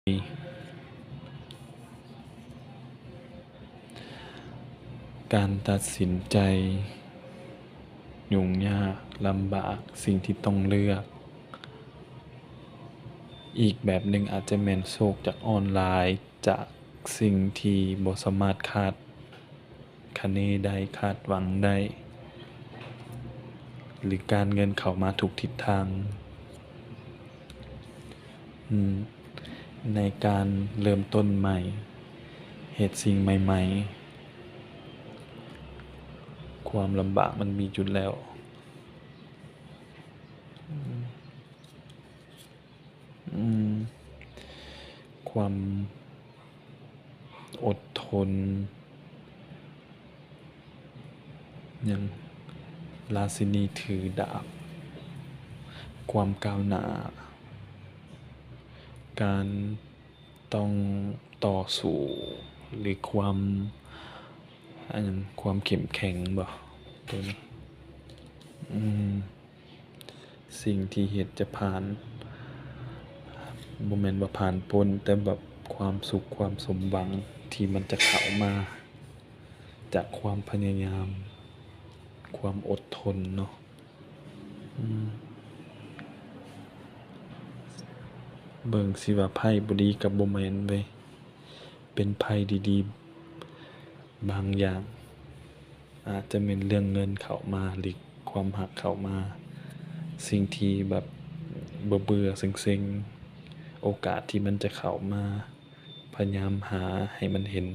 ການຕັດສິນໃຈຫຍຸ້ງຍາກລຳບາກ, ສິ່ງທີ່ຕ້ອງເລືອກ. ອີກແບບໜຶ່ງອາດຈະແມ່ນໂຊກຈາກອອນລາຍ, ຈາກສິ່ງທີ່ບໍ່ສາມາດຄາດຄະເນໄດ້, ຄາດຫວັງໄດ້ ຫຼື ການເງິນເຂົ້າມາທຸກທິດທາງ. ອືມ ໃນການເລີ່ມຕົ້ນໃໝ່, ເຮັດສິ່ງໃໝ່ໆ, ຄວາມລຳບາກມັນມີຢູ່ແລ້ວ. ອືມ ອືມ ຄວາມອົດທົນ, ຫຍັງ ລາຊິນີຖືດາບ, ຄວາມກ້າວໜ້າ, ການຕ້ອງຕໍ່ສູ້ ຫຼື ຄວາມ ອັນ ຄວາມເຂັ້ມແຂງບໍ ຕົວນີ້ ອືມ. ສິ່ງທີ່ເຮັດຈະຜ່ານ, ບໍ່ແມ່ນວ່າຜ່ານພົ້ນ, ແຕ່ແບບຄວາມສຸກ, ຄວາມສົມຫວັງທີ່ມັນຈະເຂົ້າມາຈາກຄວາມພະຍາຍາມ, ຄວາມອົດທົນເນາະ. ອືມ ເບິ່ງຊິວ່າໄພ້ບໍ່ດີກໍບໍ່ແມ່ນເວີຍ, ເປັນໄພ້ດີໆ ບາງຢ່າງ ອາດຈະແມ່ນເລື່ອງເງິນເຂົ້າມາ ຫຼື ຄວາມຮັກເຂົ້າມາ, ສິ່ງທີ່ແບບເບື່ອໆ ເຊັງໆ, ໂອກາດທີ່ມັນຈະເຂົ້າມາ, ພະຍາຍາມຫາໃຫ້ມັນເຫັນ,